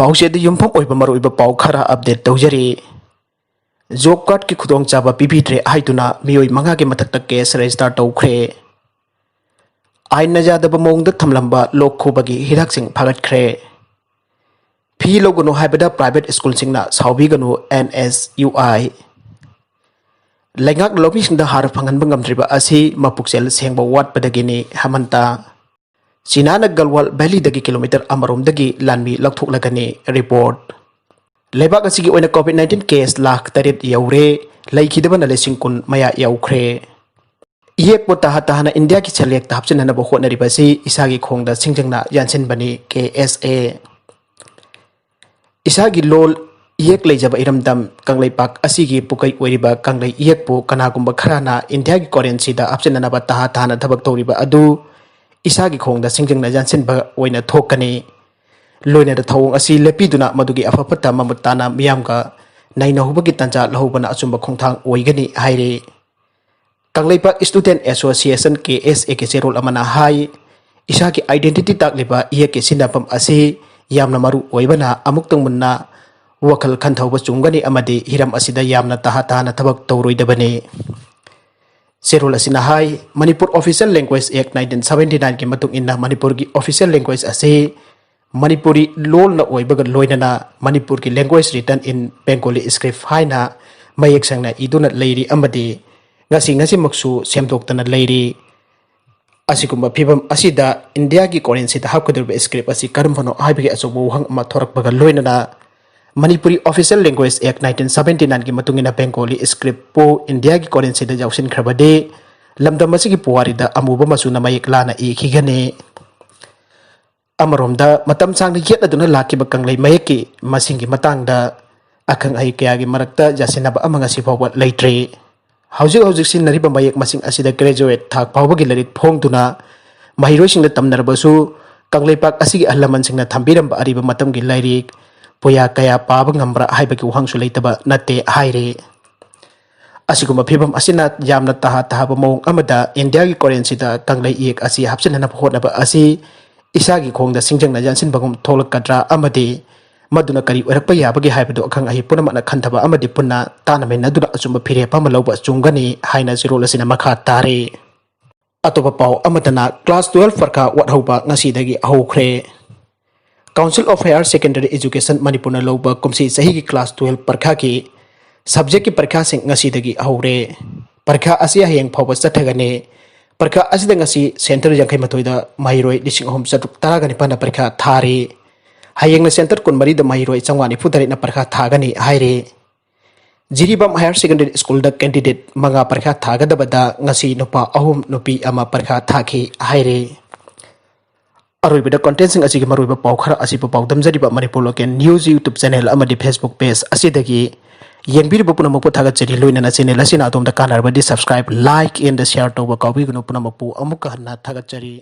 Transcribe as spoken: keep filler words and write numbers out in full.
ꯄꯥꯎꯆꯦꯗ ꯌꯨꯝꯐꯝ ꯑꯣꯏꯕ ꯃꯔꯨꯑꯣꯏꯕ ꯄꯥꯎ ꯈꯔ ꯑꯞꯗꯦꯠ ꯇꯧꯖꯔꯤ꯫ ꯖꯣꯕ ꯀꯥꯔꯗꯀꯤ ꯈꯨꯗꯣꯡꯆꯥꯕ ꯄꯤꯕꯤꯗ꯭ꯔꯦ ꯍꯥꯏꯗꯨꯅ ꯃꯤꯑꯣꯏ ꯃꯉꯥꯒꯤ ꯃꯊꯛꯇ ꯀꯦꯁ ꯔꯦꯖꯤꯁꯇꯥꯔ ꯇꯧꯈ꯭ꯔꯦ꯫ ꯑꯥꯏꯟꯅ ꯌꯥꯗꯕ ꯃꯑꯣꯡꯗ ꯊꯝꯂꯝꯕ ꯂꯣꯛ ꯈꯨꯕꯒꯤ ꯍꯤꯗꯥꯛꯁꯤꯡ ꯐꯥꯒꯠꯈ꯭ꯔꯦ꯫ ꯐꯤ ꯂꯧꯒꯅꯨ ꯍꯥꯏꯕꯗ private ꯁ꯭ꯀꯨꯜꯁꯤꯡꯅ ꯁꯥꯎꯕꯤꯒꯅꯨ, and S U I. ꯂꯩꯉꯥꯛꯅ ꯂꯧꯃꯤꯁꯤꯡꯗ ꯍꯥꯔ ꯐꯪꯍꯟꯕ ꯉꯝꯗ꯭ꯔꯤꯕ ꯑꯁꯤ ꯃꯄꯨꯛꯆꯦꯜ ꯁꯦꯡꯕ ꯋꯥꯠꯄꯗꯒꯤꯅꯤ, ꯍꯃꯟꯇ꯫ ꯆꯤꯅꯥꯅ ꯒꯜꯋꯥꯜ ꯚꯦꯂꯤꯗꯒꯤ ꯀꯤꯂꯣꯃꯤꯇꯔ ꯑꯃꯔꯣꯝꯗꯒꯤ ꯂꯥꯟꯃꯤ ꯂꯧꯊꯣꯛꯂꯒꯅꯤ꯫ ꯔꯤꯄꯣꯔꯠ꯫ ꯂꯩꯕꯥꯛ ꯑꯁꯤꯒꯤ ꯑꯣꯏꯅ ꯀꯣꯚꯤꯗ ꯅꯥꯏꯟꯇꯤꯟ ꯀꯦꯁ ꯂꯥꯈ ꯇꯔꯦꯠ ꯌꯧꯔꯦ, ꯂꯩꯈꯤꯗꯕꯅ ꯂꯤꯁꯤꯡ ꯀꯨꯟ ꯃꯌꯥ ꯌꯧꯈ꯭ꯔꯦ꯫ ꯏꯌꯦꯛꯄꯨ ꯇꯍꯥ ꯇꯍꯥꯅ ꯏꯟꯗꯤꯌꯥꯒꯤ ꯁꯦꯜꯌꯦꯛꯇ ꯍꯥꯞꯆꯤꯟꯅꯅꯕ ꯍꯣꯠꯅꯔꯤꯕ ꯑꯁꯤ ꯏꯁꯥꯒꯤ ꯈꯣꯡꯗ ꯁꯤꯡꯖꯪꯅ ꯌꯥꯟꯁꯤꯟꯕꯅꯤ, ꯀꯦ ꯑꯦꯁ ꯑꯦ꯫ ꯏꯁꯥꯒꯤ ꯂꯣꯜ ꯏꯌꯦꯛ ꯂꯩꯖꯕ ꯏꯔꯝꯗꯝ ꯀꯪꯂꯩꯄꯥꯛ ꯑꯁꯤꯒꯤ ꯄꯨꯀꯩ ꯑꯣꯏꯔꯤꯕ ꯀꯪꯂꯩ ꯏꯌꯦꯛꯄꯨ ꯀꯅꯥꯒꯨꯝꯕ ꯈꯔꯅ ꯏꯟꯗꯤꯌꯥꯒꯤ ꯀꯣꯔꯦꯟꯁꯤꯗ ꯍꯥꯞꯆꯤꯟꯅꯅꯕ ꯇꯍꯥ ꯇꯍꯥꯅ ꯊꯕꯛ ꯇꯧꯔꯤꯕ ꯑꯗꯨ ꯏꯁꯥꯒꯤ ꯈꯣꯡꯗ ꯁꯤꯡꯖꯪꯅ ꯌꯥꯟꯁꯤꯟꯕ ꯑꯣꯏꯅ ꯊꯣꯛꯀꯅꯤ꯫ ꯂꯣꯏꯅꯅ ꯊꯧꯑꯣꯡ ꯑꯁꯤ ꯂꯦꯞꯄꯤꯗꯨꯅ ꯃꯗꯨꯒꯤ ꯑꯐ ꯐꯠꯇ ꯃꯃꯨꯠ ꯇꯥꯅ ꯃꯤꯌꯥꯝꯒ ꯅꯩꯅꯍꯧꯕꯒꯤ ꯇꯥꯟꯖꯥ ꯂꯧꯍꯧꯕꯅ ꯑꯆꯨꯝꯕ ꯈꯣꯡꯊꯥꯡ ꯑꯣꯏꯒꯅꯤ ꯍꯥꯏꯔꯤ꯫ ꯀꯪꯂꯩꯄꯥꯛ ꯁ꯭ꯇꯨꯗꯦꯟꯠ ꯑꯦꯁꯣꯁꯤꯌꯦꯁꯟ, ꯀꯦ ꯑꯦꯁ ꯑꯦꯒꯤ ꯆꯦꯔꯣꯜ ꯑꯃꯅ ꯍꯥꯏ, ꯏꯁꯥꯒꯤ ꯑꯥꯏꯗꯦꯟꯇꯤꯇꯤ ꯇꯥꯛꯂꯤꯕ ꯏꯌꯦꯛꯀꯤ ꯁꯤꯖꯤꯟꯅꯐꯝ ꯑꯁꯤ ꯌꯥꯝꯅ ꯃꯔꯨ ꯑꯣꯏꯕꯅ ꯑꯃꯨꯛꯇꯪ ꯃꯨꯟꯅ ꯋꯥꯈꯜ ꯈꯟꯊꯧꯕ ꯆꯨꯝꯒꯅꯤ ꯑꯃꯗꯤ ꯍꯤꯔꯝ ꯑꯁꯤꯗ ꯌꯥꯝꯅ ꯇꯍꯥ ꯇꯍꯥꯅ ꯊꯕꯛ ꯇꯧꯔꯣꯏꯗꯕꯅꯤ꯫ ꯆꯦꯔꯣꯜ ꯑꯁꯤꯅ ꯍꯥꯏ, ꯃꯅꯤꯄꯨꯔ ꯑꯣꯐꯤꯁꯤꯌꯦꯜ ꯂꯦꯡꯒ꯭ꯋꯦꯖ ꯑꯦꯛ ꯅꯥꯏꯟꯇꯤꯟ ꯁꯚꯦꯟꯇꯤ ꯅꯥꯏꯟꯒꯤ ꯃꯇꯨꯡ ꯏꯟꯅ ꯃꯅꯤꯄꯨꯔꯒꯤ ꯑꯣꯐꯤꯁꯤꯌꯦꯜ ꯂꯦꯡꯒ꯭ꯋꯦꯖ ꯑꯁꯤ ꯃꯅꯤꯄꯨꯔꯤ ꯂꯣꯜꯅ ꯑꯣꯏꯕꯒ ꯂꯣꯏꯅꯅ ꯃꯅꯤꯄꯨꯔꯒꯤ ꯂꯦꯡꯒ꯭ꯋꯦꯖ ꯔꯤꯇꯟ ꯏꯟ ꯕꯦꯡꯒꯣꯂꯤ ꯁ꯭ꯀ꯭ꯔꯤꯞ ꯍꯥꯏꯅ ꯃꯌꯦꯛ ꯁꯦꯡꯅ ꯏꯗꯨꯅ ꯂꯩꯔꯤ ꯑꯃꯗꯤ ꯉꯁꯤ ꯉꯁꯤꯃꯛꯁꯨ ꯁꯦꯝꯗꯣꯛꯇꯅ ꯂꯩꯔꯤ꯫ ꯑꯁꯤꯒꯨꯝꯕ ꯐꯤꯕꯝ ꯑꯁꯤꯗ ꯏꯟꯗꯤꯌꯥꯒꯤ ꯀꯣꯔꯦꯟꯁꯤꯗ ꯍꯥꯞꯀꯗꯧꯔꯤꯕ ꯁ꯭ꯀ꯭ꯔꯤꯞ ꯑꯁꯤ ꯀꯔꯝꯕꯅꯣ ꯍꯥꯏꯕꯒꯤ ꯑꯆꯧꯕ ꯋꯥꯍꯪ ꯑꯃ ꯊꯣꯔꯛꯄꯒ ꯂꯣꯏꯅꯅ ꯃꯅꯤꯄꯨꯔꯤ ꯑꯣꯐꯤꯁꯤꯌꯦꯜ ꯂꯦꯡꯒ꯭ꯋꯦꯖ ꯑꯦꯛ ꯅꯥꯏꯟꯇꯤꯟ ꯁꯚꯦꯟꯇꯤ ꯅꯥꯏꯟꯒꯤ ꯃꯇꯨꯡ ꯏꯟꯅ ꯕꯦꯡꯒꯣꯂꯤ ꯁ꯭ꯀ꯭ꯔꯤꯞꯄꯨ ꯏꯟꯗꯤꯌꯥꯒꯤ ꯀꯣꯔꯦꯟꯁꯤꯗ ꯌꯥꯎꯁꯤꯟꯈ꯭ꯔꯕꯗꯤ ꯂꯝꯗꯝ ꯑꯁꯤꯒꯤ ꯄꯨꯋꯥꯔꯤꯗ ꯑꯃꯨꯕ ꯃꯆꯨꯅ ꯃꯌꯦꯛ ꯂꯥꯅ ꯏꯈꯤꯒꯅꯤ꯫ ꯑꯃꯔꯣꯝꯗ ꯃꯇꯝ ꯁꯥꯡꯅ ꯌꯦꯠꯅꯗꯨꯅ ꯂꯥꯛꯈꯤꯕ ꯀꯪꯂꯩ ꯃꯌꯦꯛꯀꯤ ꯃꯁꯤꯡꯒꯤ ꯃꯇꯥꯡꯗ ꯑꯈꯪ ꯑꯍꯩ ꯀꯌꯥꯒꯤ ꯃꯔꯛꯇ ꯌꯥꯁꯤꯟꯅꯕ ꯑꯃ ꯉꯁꯤ ꯐꯥꯎꯕ ꯂꯩꯇ꯭ꯔꯤ꯫ ꯍꯧꯖꯤꯛ ꯍꯧꯖꯤꯛ ꯁꯤꯖꯤꯟꯅꯔꯤꯕ ꯃꯌꯦꯛ ꯃꯁꯤꯡ ꯑꯁꯤꯗ ꯒ꯭ꯔꯦꯖꯨꯋꯦꯠ ꯊꯥꯛ ꯐꯥꯎꯕꯒꯤ ꯂꯥꯏꯔꯤꯛ ꯐꯣꯡꯗꯨꯅ ꯃꯍꯩꯔꯣꯏꯁꯤꯡꯗ ꯇꯝꯅꯔꯕꯁꯨ ꯀꯪꯂꯩꯄꯥꯛ ꯑꯁꯤꯒꯤ ꯑꯍꯜ ꯂꯃꯟꯁꯤꯡꯅ ꯊꯝꯕꯤꯔꯝꯕ ꯑꯔꯤꯕ ꯃꯇꯝꯒꯤ ꯂꯥꯏꯔꯤꯛ ꯄꯨꯌꯥ ꯀꯌꯥ ꯄꯥꯕ ꯉꯝꯕ꯭ꯔꯥ ꯍꯥꯏꯕꯒꯤ ꯋꯥꯍꯪꯁꯨ ꯂꯩꯇꯕ ꯅꯠꯇꯦ ꯍꯥꯏꯔꯤ꯫ ꯑꯁꯤꯒꯨꯝꯕ ꯐꯤꯕꯝ ꯑꯁꯤꯅ ꯌꯥꯝꯅ ꯇꯍꯥ ꯇꯍꯥꯕ ꯃꯑꯣꯡ ꯑꯃꯗ ꯏꯟꯗꯤꯌꯥꯒꯤ ꯀꯣꯔꯦꯟꯁꯤꯗ ꯀꯪꯂꯩ ꯏꯌꯦꯛ ꯑꯁꯤ ꯍꯥꯞꯆꯤꯟꯅꯅꯕ ꯍꯣꯠꯅꯕ ꯑꯁꯤ ꯏꯁꯥꯒꯤ ꯈꯣꯡꯗ ꯁꯤꯡꯖꯪꯅ ꯌꯥꯟꯁꯤꯟꯕꯒꯨꯝ ꯊꯣꯛꯂꯛꯀꯗ꯭ꯔꯥ ꯑꯃꯗꯤ ꯃꯗꯨꯅ ꯀꯔꯤ ꯑꯣꯏꯔꯛꯄ ꯌꯥꯕꯒꯦ ꯍꯥꯏꯕꯗꯨ ꯑꯈꯪ ꯑꯍꯩ ꯄꯨꯝꯅꯃꯛꯅ ꯈꯟꯊꯕ ꯑꯃꯗꯤ ꯄꯨꯟꯅ ꯇꯥꯟꯅꯃꯤꯟꯅꯗꯨꯅ ꯑꯆꯨꯝꯕ ꯐꯤꯔꯦꯞ ꯑꯃ ꯂꯧꯕ ꯆꯨꯝꯒꯅꯤ ꯍꯥꯏꯅ ꯆꯤꯔꯣꯜ ꯑꯁꯤꯅ ꯃꯈꯥ ꯇꯥꯔꯤ꯫ ꯑꯇꯣꯞꯄ ꯄꯥꯎ ꯑꯃꯗꯅ, class twelve ꯄꯔꯤꯈꯥ ꯋꯥꯠꯍꯧꯕ ꯉꯁꯤꯗꯒꯤ ꯍꯧꯈ꯭ꯔꯦ꯫ Council of Higher Secondary Education ꯃꯅꯤꯄꯨꯔꯅ ꯂꯧꯕ ꯀꯨꯝꯁꯤ ꯆꯍꯤꯒꯤ class twelve ꯄꯔꯤꯈꯥꯒꯤ subjectꯀꯤ ꯄꯔꯤꯈꯥꯁꯤꯡ ꯉꯁꯤꯗꯒꯤ ꯍꯧꯔꯦ꯫ ꯄꯔꯤꯈꯥ ꯑꯁꯤ ꯍꯌꯦꯡ ꯐꯥꯎꯕ ꯆꯠꯊꯒꯅꯤ꯫ ꯄꯔꯤꯈꯥ ꯑꯁꯤꯗ ꯉꯁꯤ center ꯌꯥꯡꯈꯩ ꯃꯥꯊꯣꯏꯗ ꯃꯍꯩꯔꯣꯏ ꯂꯤꯁꯤꯡ ꯑꯍꯨꯝ ꯆꯥꯇ꯭ꯔꯨꯛ ꯇꯔꯥꯒ ꯅꯤꯄꯥꯟꯅ ꯄꯔꯤꯈꯥ ꯊꯥꯔꯤ꯫ ꯍꯌꯦꯡꯅ center ꯀꯨꯟꯃꯔꯤꯗ ꯃꯍꯩꯔꯣꯏ ꯆꯥꯝꯃꯉꯥ ꯅꯤꯐꯨ ꯇꯔꯦꯠꯅ ꯄꯔꯤꯈꯥ ꯊꯥꯒꯅꯤ ꯍꯥꯏꯔꯤ꯫ ꯖꯤꯔꯤꯕꯥꯝ Higher Secondary Schoolꯗ candidate ꯃꯉꯥ ꯄꯔꯤꯈꯥ ꯊꯥꯒꯗꯕꯗ ꯉꯁꯤ ꯅꯨꯄꯥ ꯑꯍꯨꯝ, ꯅꯨꯄꯤ ꯑꯃ ꯄꯔꯤꯈꯥ ꯊꯥꯈꯤ ꯍꯥꯏꯔꯤ꯫ ꯑꯔꯣꯏꯕꯗ contentꯁꯤꯡ ꯑꯁꯤꯒꯤ ꯃꯔꯨꯑꯣꯏꯕ ꯄꯥꯎ ꯈꯔ ꯑꯁꯤꯕꯨ ꯄꯥꯎꯗꯝꯖꯔꯤꯕ Manipur Local News YouTube channel ꯑꯃꯗꯤ Facebook page ꯑꯁꯤꯗꯒꯤ ꯌꯦꯡꯕꯤꯔꯤꯕ ꯄꯨꯝꯅꯃꯛꯄꯨ ꯊꯥꯒꯠꯆꯔꯤ꯫ ꯂꯣꯏꯅꯅ channel ꯑꯁꯤꯅ ꯑꯗꯣꯝꯗ ꯀꯥꯟꯅꯔꯕꯗꯤ subscribe, like and share ꯇꯧꯕ ꯀꯥꯎꯕꯤꯒꯅꯨ꯫ ꯄꯨꯝꯅꯃꯛꯄꯨ ꯑꯃꯨꯛꯀ ꯍꯟꯅ ꯊꯥꯒꯠꯆꯔꯤ꯫